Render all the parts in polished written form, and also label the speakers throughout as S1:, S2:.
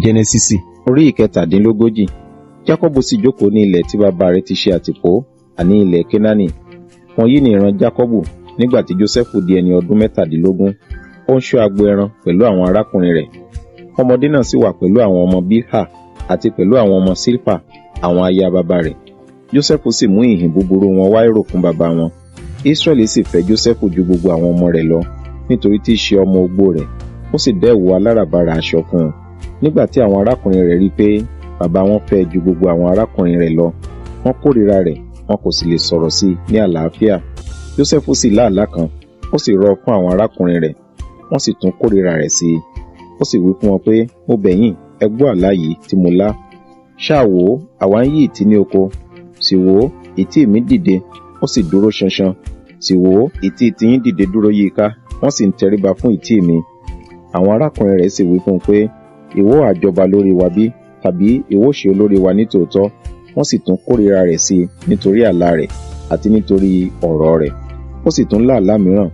S1: Jẹ́nẹ́sísì orí ìkẹtàdínlógójì. Jákọ́bù sì jókòó ní ilẹ̀ tí bàbá rẹ̀ ti ṣe àtìpó, àní ilẹ̀ Kénáánì. Wọ̀nyí ni ìran Jákọ́bù nígbà tí Jósẹ́fù di ẹni ọdún mẹ́tàdínlógún. Ó ń ṣọ́ agbo ẹran pẹ̀lú àwọn arákùnrin rẹ̀. Ọmọdé náà sì wà pẹ̀lú àwọn ọmọ Bilha àti pẹ̀lú àwọn ọmọ Silpa, àwọn aya bàbá rẹ̀. Jósẹ́fù sì mú ìhìn búburú wọn wá èrò fún bàbá wọn. Ísírẹ́lì sì fẹ́ Jósẹ́fù ju gbogbo àwọn ọmọ rẹ̀ lọ, nítorí tí í ṣe ọmọ ogbó rẹ̀. Ó sì dẹ́ ẹ̀wù aláràbarà aṣọ fún un. Nígbà tí àwọn arákùnrin rẹ̀ rí i pé bàbá wọn fẹ́ ju gbogbo àwọn arákùnrin rẹ̀ lọ, wọ́n kórìíra rẹ̀, wọn kò sì lè sọ̀rọ̀ sí i ní àlàáfíà. Jósẹ́fù sì lá àlá kan, ó sì rọ́ ọ fún àwọn arákùnrin rẹ̀, wọ́n sì tún kórìíra rẹ̀ sí i. Ó sì wí fún wọn pé, mo bẹ̀ yín, ẹ gbọ́ àlá yìí tí mo lá. Ṣáà wò ó, àwa ń yí ìtí ní oko. Sì wò ó, ìtí mi dìde, ó sì dúró ṣanṣan. Sì wò ó, ìtí tiyín dìde dúró yí i ká, wọ́n sì ń tẹríba fún ìtí mi. Àwọn arákùnrin rẹ̀ sì wí fún un pé, ìwọ ha jọba lórí wa bí? Tàbí ìwọ ó ṣe olórí wa nítòótọ́? Wọ́n sì tún kórìíra rẹ̀ sí i nítorí àlá rẹ̀ àti nítorí ọ̀rọ̀ rẹ̀. Ó sì tún lá àlá mìíràn,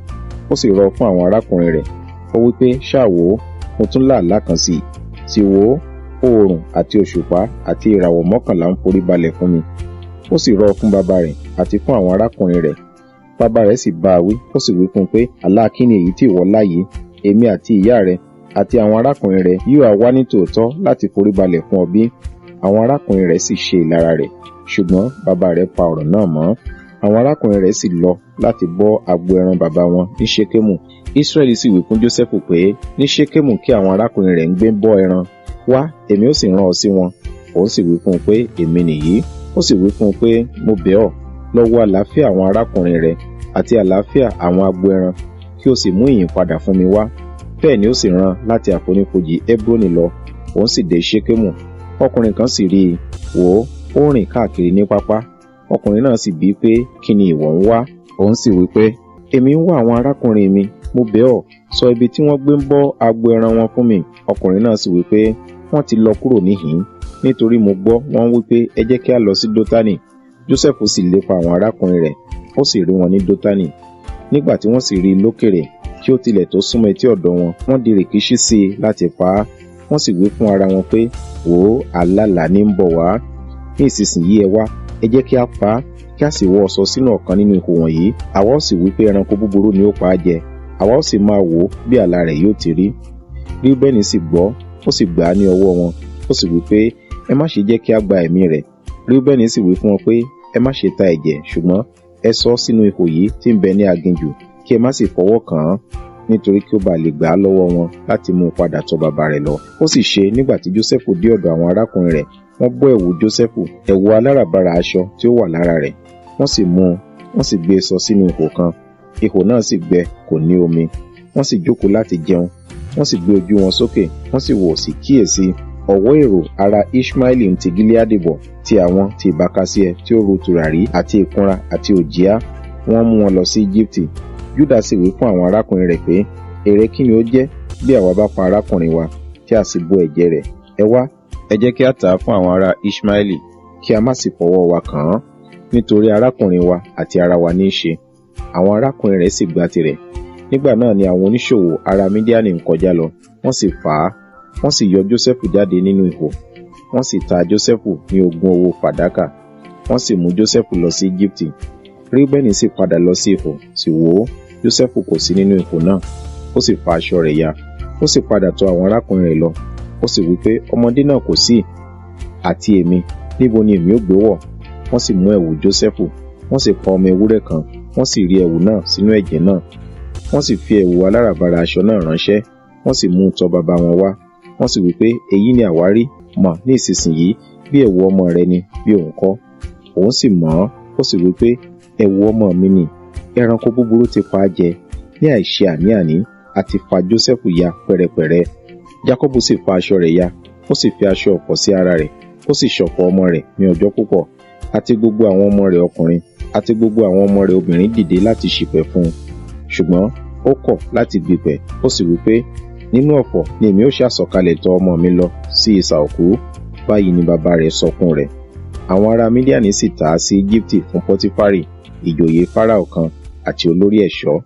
S1: ó sì rọ́ fún àwọn arákùnrin rẹ̀. Ó wí pé, ṣáà wò ó, mo tún lá àlá kan sí i. Sì wò ó, oòrùn àti òṣùpá àti ìràwọ̀ mọ́kànlá ń forí balẹ̀ fún mi. Ó sì rọ́ fún bàbá rẹ̀ àti fún àwọn arákùnrin rẹ̀. Bàbá rẹ̀ sì bá a wí, ó sì wí fún un pé, àlá kí ni èyí tí ìwọ lá yìí? Èmi àti ìyá rẹ àti àwọn arákùnrin rẹ yóò ha wá nítòótọ́ láti forí balẹ̀ fún ọ bí? Àwọn arákùnrin rẹ̀ sì ṣe ìlara rẹ̀, ṣùgbọ́n bàbá rẹ̀ pa ọ̀rọ̀ náà mọ́. Àwọn arákùnrin rẹ̀ sì lọ láti bọ́ agbo ẹran bàbá wọn ní Ṣékémù. Ísírẹ́lì sì wí fún Jósẹ́fù pé, ní Ṣékémù kí àwọn arákùnrin rẹ̀ ń gbé bọ́ ẹran. Wá, èmi ó sì rán ọ sí wọn. Òun sì wí fún un pé, èmi nìyí. Ó sì wí fún un pé, mo bẹ̀ ọ́, lọ wo àlàáfíà àwọn arákùnrin rẹ àti àlàáfíà àwọn agbo ẹran, kí o sì mú ìyìn padà fún mi wá. Bẹ́ẹ̀ ni ó sì rán láti àfonífojì Hebroni lọ, òun sì dé Ṣékémù. Ọkùnrin kan sì rí i, wò ó, ó rìn káàkiri ní pápá. Ọkùnrin náà sì bi í pé, kí ni ìwọ ń wá? Òun sì wí pé, èmi ń wá àwọn arákùnrin mi, mo bẹ̀ ọ́, sọ ibi tí wọ́n gbé ń bọ́ agbo ẹran wọn fún mi. Ọkùnrin náà sì wí pé, wọ́n ti lọ kúrò níhìn-ín, nítorí mo gbọ́ wọ́n wí pé, ẹ jẹ́ kí a lọ sí Dótánì. Jósẹ́fù sì lépa àwọn arákùnrin rẹ̀, ó sì rí wọn ní Dótánì. Nígbà tí wọ́n sì rí i lókèèrè, kí ó tilẹ̀ tó súnmọ́ etí ọ̀dọ̀ wọn, wọ́n di rìkíṣí sí i láti pa á. Wọ́n sì wí fún ara wọn pé, wò ó, alálàá ní ń bọ̀ wá. Ní ìsinsìnyí ẹ wá, ẹ jẹ́ kí a pa á, kí a sì wọ́ ọ sọ sínú ọ̀kan nínú ihò wọ̀nyí. Àwa ó sì wí pé ẹranko búburú ni ó pa á jẹ. Àwa ó sì máa wò ó bí àlá rẹ̀ yóò ti rí. Ríúbẹ́nì sì gbọ́, ó sì gbà á ní ọwọ́ wọn. Ó sì wí pé, ẹ má ṣe jẹ́ kí a gba ẹ̀mí rẹ̀. Ríúbẹ́nì sì wí fún wọn pé, ẹ má ṣe ta ẹ̀jẹ̀, ṣùgbọ́n ẹ sọ ọ́ sínú ihò yìí tí ń bẹ ní aginjù, kí ẹ má sì fọwọ́ kàn án, nítorí kí ó bá lè gbà á lọ́wọ́ wọn láti mú un padà tọ̀ bàbá rẹ̀ lọ. Ó sì ṣe nígbà tí Jósẹ́fù dé ọ̀dọ̀ àwọn arákùnrin rẹ̀, wọ́n bọ́ ẹ̀wù Jósẹ́fù, ẹ̀wù aláràbarà aṣọ tí ó wà lára rẹ̀. Wọ́n sì mú un, wọ́n sì gbé e sọ sínú ihò kan. Ihò náà sì gbẹ, kò ní omi. Wọ́n sì jókòó láti jẹun. Wọ́n sì gbé ojú wọn sókè, wọ́n sì wò sí kíyèsí ọ̀wọ́ èrò ará Ishmaeli ń ti Gileadi bọ̀, ti àwọn ti ìbákasíẹ tí ó ru tùràrí àti ìkunra àti òjìá, wọ́n mú wọn lọ sí Íjíbítì. Júdà sì wí fún àwọn arákùnrin rẹ̀ pé, èrè kí ni ó jẹ́ bí àwa bá pa arákùnrin wa, tí a sì bo ẹ̀jẹ̀ rẹ̀? Ẹ wá, ẹ jẹ́ kí a tà á fún àwọn ará Ishmaeli, kí a má sì fọwọ́ wa kàn án, nítorí arákùnrin wa àti ara wa ní í ṣe. Àwọn arákùnrin rẹ̀ sì gba tirẹ̀. Nígbà náà ni àwọn oníṣòwò ará Mídíánì ń kọjá lọ, wọ́n sì fà á, wọ́n sì yọ Jósẹ́fù jáde nínú ihò. Wọ́n sì ta Jósẹ́fù ní ogún owó fàdákà. Wọ́n sì mú Jósẹ́fù lọ sí Íjíbítì. Ríúbẹ́nì sì padà lọ sí ihò, sì wò ó, Jósẹ́fù kò sí nínú ihò náà. Ó sì fa aṣọ rẹ̀ ya. Ó sì padà tọ̀ àwọn arákùnrin rẹ̀ lọ. Ó sì wí pé, ọmọdé náà kò sí, àti èmi, níbo ni èmi ó gbé wọ̀? Wọ́n sì mú ẹ̀wù Jósẹ́fù, wọ́n sì pa ọmọ ewúrẹ́ kan, wọ́n sì rí ẹ̀wù náà sínú ẹ̀jẹ̀ náà. Wọ́n sì fi ẹ̀wù aláràbarà aṣọ náà ránṣẹ́, wọ́n sì mú un tọ̀ bàbá wọn wá. Wọ́n sì wí pé, èyí ni àwa rí, mọ̀ ní ìsinsìnyí bí ẹ̀wù ọmọ rẹ ni, bí òun kọ́. Òun sì mọ̀ ọ́n, ó sì wí pé, ẹ̀wù ọmọ mi ni, ẹranko búburú ti pa á jẹ, ní àìṣe àní-àní, a ti fa Jósẹ́fù ya pẹ́rẹpẹ̀rẹ. Jákọ́bù sì fa aṣọ rẹ̀ ya, ó sì fi aṣọ ọ̀fọ̀ sí ara rẹ̀, ó sì ṣọ̀fọ̀ ọmọ rẹ̀ ní ọjọ́ púpọ̀. Àti gbogbo àwọn ọmọ rẹ̀ ọkùnrin, àti gbogbo àwọn ọmọ rẹ̀ obìnrin dìde láti ṣìpẹ̀ fún un. Ṣùgbọ́n ó kọ̀ láti gbìpẹ̀, ó sì wí pé, nínú ọ̀fọ̀ ni èmi ó ṣàsọ̀kalẹ̀ tọ̀ ọmọ mi lọ sí isà òkú. Báyìí ni bàbá rẹ̀ sọkún rẹ̀. Àwọn ará Mídíánì sì tà á sí Íjíbítì fún Pọtifari, ìjòyè Fáráò kan àti olórí ẹ̀ṣọ́.